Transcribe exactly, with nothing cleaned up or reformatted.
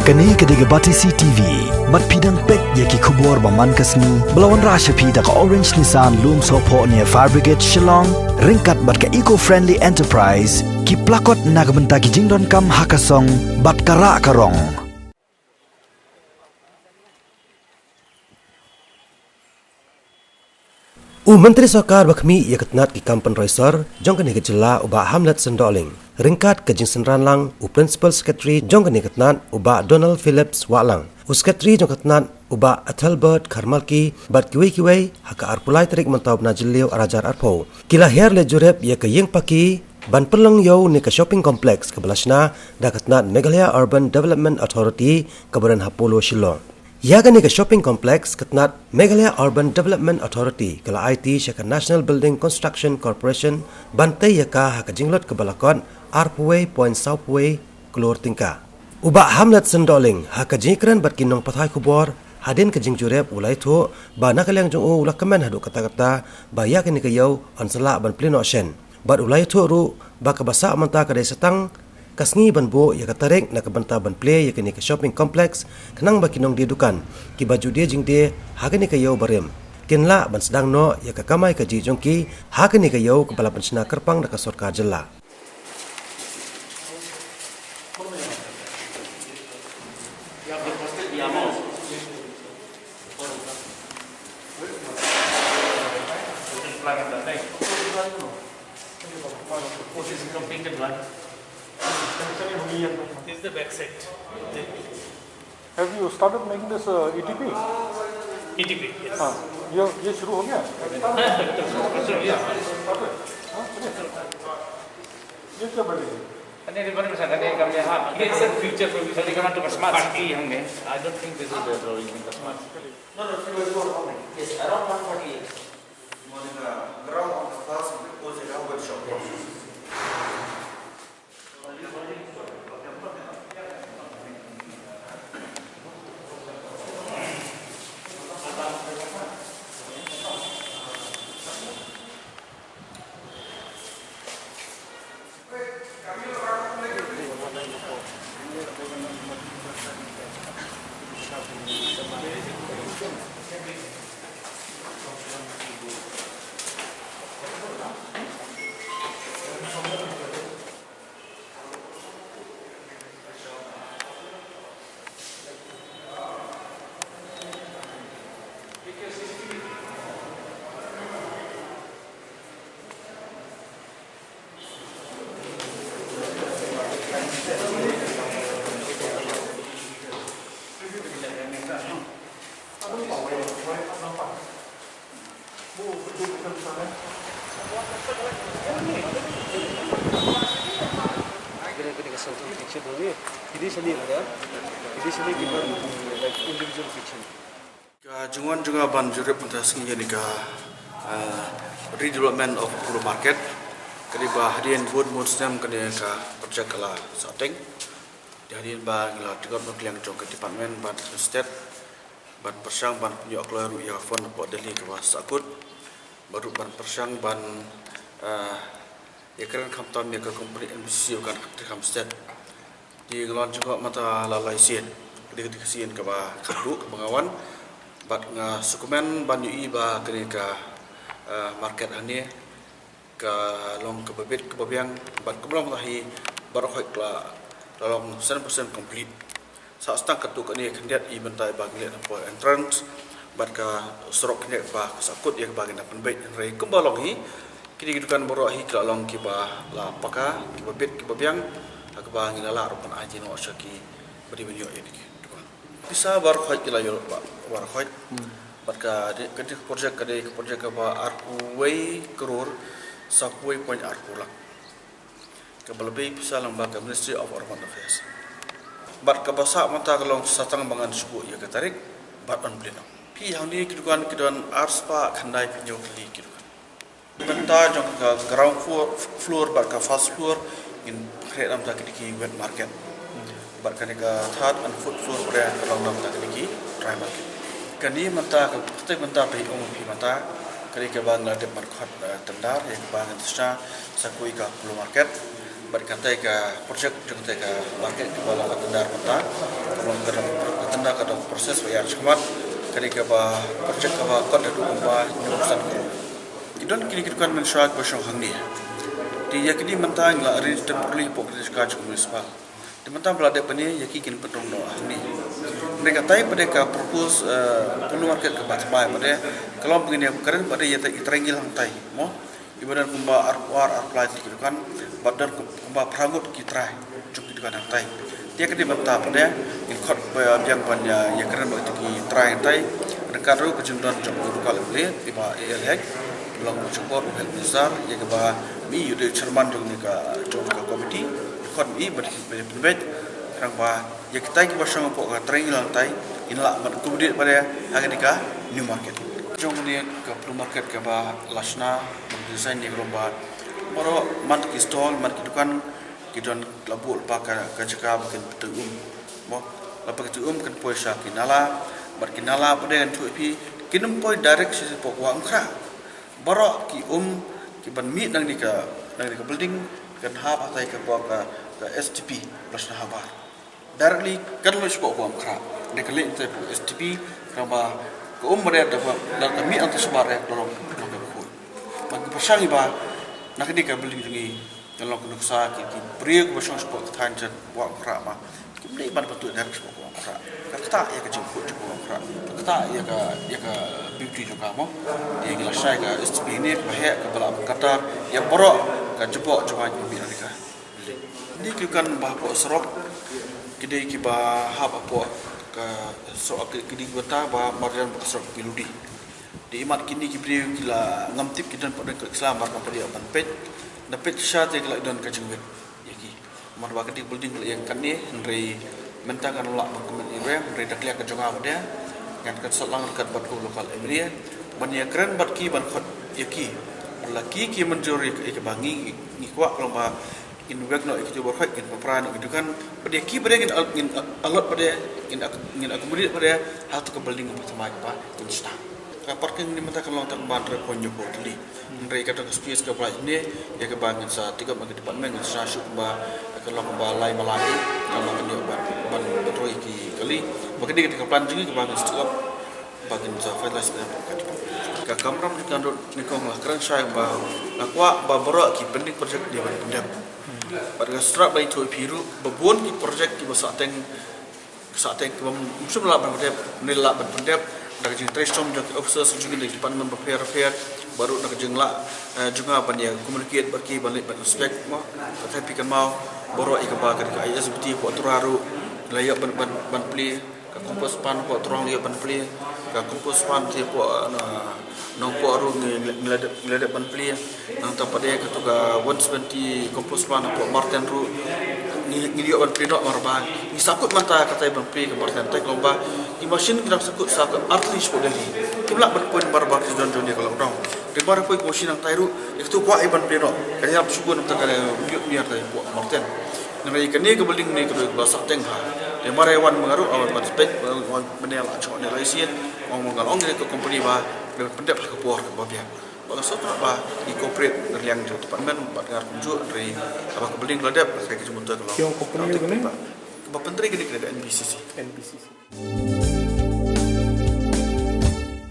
Kane ka dei ka Batesi T V. Bad phi dang peit ïa ki khubor ba man ka sngi ba la wanrah sha phi da ka Orange Nissan Lumsohphoh near Fire Brigade Shillong, ryngkat bad ka Eco Friendly Enterprise, ki plakot na ka bynta ki jingdonkam ha ka song bad ka rah ka rong. U Myntri Sorkar ba khmih ïa ka tnat ki kam pynroi sor jong kane ka jylla, u Bah Hamlet Syn Dohling, ryngkat ka jingsynran lang u Principal Secretary jong kane ka tnat, u Bah Donald Phillips Wahlang, u Secretary jong ka tnat, u Bah Ethelbert Kharmalki, bad kiwei kiwei, ha ka arphew lai tarik mynta u bnai Jylliew arhajar arphew, ki la hiar leit jurip ïa ka ïing paki ban pynlong ïew ne ka shopping complex kaba la shna da ka tnat Meghalaya Urban Development Authority kaba don ha Polo, Shillong. Ïa kane ka shopping complex ka tnat Meghalaya Urban Development Authority ka la aiti sha ka National Building Construction Corporation ban tei ïa ka ha ka jinglut kaba la kot arphew wei point saw phew wei klur tyngka. U Bah Hamlet Syn Dohling, ha ka jingïakren bad ki nongpathai khubor hadien ka jingjurip, u la ïathuh ba na ka liang jong u, u la kmen haduh katta katta ba ïa kane ka ïew yn sa lah ban plie noh shen. Bad u la ïathuh ruh ba kaba sah mynta ka dei sa tang ka sngi ban buh ïa ka tarik na ka bynta ban plie ïa kane ka shopping complex, khnang ba ki nongdie dukan kiba ju die jingdie ha kane ka ïew barim kin lah ban sdang noh ïa ka kamai kajih jong ki ha kane ka ïew kaba la pynshna kyrpang da ka sorkar jylla. This is the back side. Have you started making this uh, E T P? E T P, yes. हाँ, ये ये शुरू हो गया? ये क्या बढ़ गया? Ani, di mana misalnya, ini kami, ha, ini future provision, ini kan untuk smart city yang ni. I don't think this is the provision for smart city. No, no, fuel is not coming. Yes, around one forty-eight. Monica, ground on the first, because it has workshop. Kane, kane ka central kitchen hangne. Kine shane lada. Kine shane ki ban, like, individual kitchen. Ka jingwan jong nga ban jurip mynta sngi ïa kane ka, ah, redevelopment of Polo Market. Kane ba hadien bun bun snem kane ka project ka la sahteng. Te hadien ba ngi la jngoh na ka liang jong ka department bad state ban pyrshang ban pynïoh kloi ruh ïa ka fund hapoh Delhi kaba sahkut. Bad ruh ban pyrshang ban, ah, ïakren khamtam ïa ka company N B C C ba kan treikam stet. Te nga la wan jngoh mynta la lai sien. Ka dei ka sien kaba khatduh kaba nga wan. Bad nga sngewkmen ban ïohi ba kane ka, eh, market hangne ka long kaba bit kaba biang bad kaba long mynta hi baroh khoit ka la long san percent complete. Sa sdang katto katne khyndiat i bynta ba ngi leh na ka entrance bad ka surok khyndiat ba ka sahkut ïa kaba ngi nang pynbeit, hynrei kumba long hi, kine ki dukan baroh hi ki la long kiba la paka, kiba bit kiba biang, ha kaba ngi la lah ruh ban ai jingnoh sha ki ba dei ban ïoh ïa ki dukan. Pisa baroh khoit ki la ïoh ba, baroh khoit. Hmm. Bad ka dei, ka dei ka project, ka dei ka project kaba arphew wei klur saphew wei point arphew lak. Kaba la pei pisa lyngba ka Ministry of Urban Affairs. Bad kaba sah mynta ka long sa tang ba ngan shu buh ïa ka tarik bad yn plie noh. Phi hangne ki dukan ki don arspah khyndai phew hynñiew tylli ki dukan. Bynta jong ka ground floor, floor bad ka first floor ngin khreh na bynta kine ki wet market. Bad kane ka third and fourth floor ka long na bynta kine ki dry market. Kane mynta ka, kata mynta phi ong phi mynta, kane kaba ngi la dep ban khot, eh, tender, ïa kaba ngi sa sha sa kawei ka Polo Market. Bad kata ka project jong kata ka market kaba la khot tender mynta ka long Process ba ïaid shakhmat, ka dei kaba project kaba kot haduh kumba hynñiew san klur. Ki don kine ki dukan mynshuwa kiba shong hangne. Te ïa kine mynta ngi la arrange temporarily hapoh ka jaka jong municipal. Te mynta ba la dep kane ïa ki kin pynrung noh hangne. Hynrei katai pat de ka propose, eh, Polo Market kaba thymmai pat de ka long ba ngin ïa kren pat de ïa ka triangle hangtai mo. Iba don kumba arphew ar arphew lai tylli ki dukan bad don kumba phra ngut ki trai jong ki dukan hangtai. Te ka dei bynta pat de ngin khot ba biang ban ïa, ïa kren bad ki trai hangtai. Ryngkat ruh ka jingdon jong u local M L A iba A L Hek, long u jingkor u Hek Nizar, ïa kaba mi u dei chairman jong ne ka, jong ka committee. Khot mi bad ki pynbeit khnang ba ïa kitai kiba shong hapoh ka triangle hangtai kin lah ban accommodate pat de ha kane ka new market. Jong kane ka Polo Market kaba la shna ban design ne ka long ba baroh man ki stall, man ki dukan ki don la buh lypa ka, ka jaka ba kin pyntrei um. Mo, lypa ki trei um kan poi sha ki nala, bad ki nala pat de ngan ïathuh ïa phi kin ym poi direct sha hapoh ka Wah Umkhrah. Baroh ki um ki ban mih nangne ka, nangne ka building kan hap hatai ka hapoh ka, ka S T P ba la shna habar. Directly kan leit shapoh ka Wah Umkhrah. Dei ka leit hatai hapoh S T P, khnang ba ka um ba dei da ka, da ka mih hangta shabar ïa ka long, long ka bakhuid. Bad ka pyrshang iba na kane ka building jong ngi kan long ka nuksa ki, ki briew kiba shong shapoh ka thaiñ jan Wah Umkhrah ma kim dei ban pyntuh direct shapoh ka Wah Umkhrah. Ka ktah ïa ka jingkhuid jong ka Wah Umkhrah. Ka ktah ïa ka, ïa ka beauty jong ka mo. Ïa ngi la shna ïa ka S T P ne kaba heh kaba lah ban katar ïa baroh ka jubok jong ka jingmih na ka. Kine ki dukan ba hapoh surok ki dei kiba hap hapoh ka surok, ki dei kiba ta ba marjan ba ka surok Piludi. Te imat kine ki briew ki la ngam tip ki don pat don ka Islam ba ka pyrshah ban peit. Da peit shisha te ki la don ka jingwit ïa ki. Namar ba ka dei ka building ka la ïeng katne hynrei mynta kan lah ban commit ïa wei hynrei da ka liang ka jong nga pat de ngan kan sah lang ryngkat bad u local M L A ban ïa kren bad ki ban khot ïa ki. Lada ki ki mynjur ïa kaba ngi, ngi kwah ka long ba ngin wek noh ïa kitu ba khot, ngin pynpra noh ïa ki dukan. Pat de ki pat de ngin al-, ngin allot pat de, ngin ak-, ngin accommodate pat de ha katu ka building ba thymmai kaba ngin shna. Ka parking ne mynta kan long tang ba hynriew point hynñiewphew tylli. Hynrei kata ka space kaba la ïaid ne ïa kaba ngin sa take up na ka department, ngin sa shna shuh kumba kan long kumba lai mala, kan long kan ïoh ban, ban, ban roi ki kali. Ba ka dei kata ka plan jong ngi kaba ngin sa take up ba ngin sa finalize na ka department. Ka kamram jong ka Dohnud Nyngkong la kren shai ba la kwah ba baroh ki pending project dei ban pyndep. Bad nga sngewthuh ba ïathuh ïa phi ruh ba bun ki project kiba sahteng, sahteng kiba ym shym lah ban pyndep, ne lah ban pyndep da ka jingtrei shitom jong ki officers jong ki na ki department bapher bapher. Bad ruh da ka jinglah, eh, jong nga ban ïa communicate bad ki ban leit ban inspect mo. Katai phi kynmaw baroh ïa kaba ka I S B T hapoh Tura ruh la ïoh ban, ban, ban plie. Ka compost plant hapoh Trong la ïoh ban plie. Ka compost plant hapoh, eh, na Nongpoh ruh ngi, ngi, ngi la dep, ngi la dep ban plie. Nangta pat de katu ka one seventy compost plant hapoh Marten ruh ngi, ngi ïoh ban plie noh namar ba ngi sahkut mynta katai ban plie ka Marten, te ka long ba ki machine ki dang sahkut sa ka artylli shapoh Delhi. Kim lah ban poi namar ba ki don jong ne ka lockdown. Te namar poi ka machine hangtai ruh ïa katu kwah ïa ban plie noh. Ka ïap shuh nangta ka ïoh miar tai hapoh Marten. Hynrei kane ka building ne ka dei kaba sahteng ha. Te namar ïa wan ma nga ruh, wan ban spec, wan ban ïa la jong ne la ïa sien. Ong ma nga la ong ïa ka company ba dei ban pyndep ha ka por kaba biang. Ba nga sngewthuh ba i cooperate na liang jong department bad nga ruh kumjuh, hynrei haba ka building la dep, ka kai ka jingmyntoi ka long. Ki ong company kane? Ba pyntrei kane, kane ka N B C C. N B C C.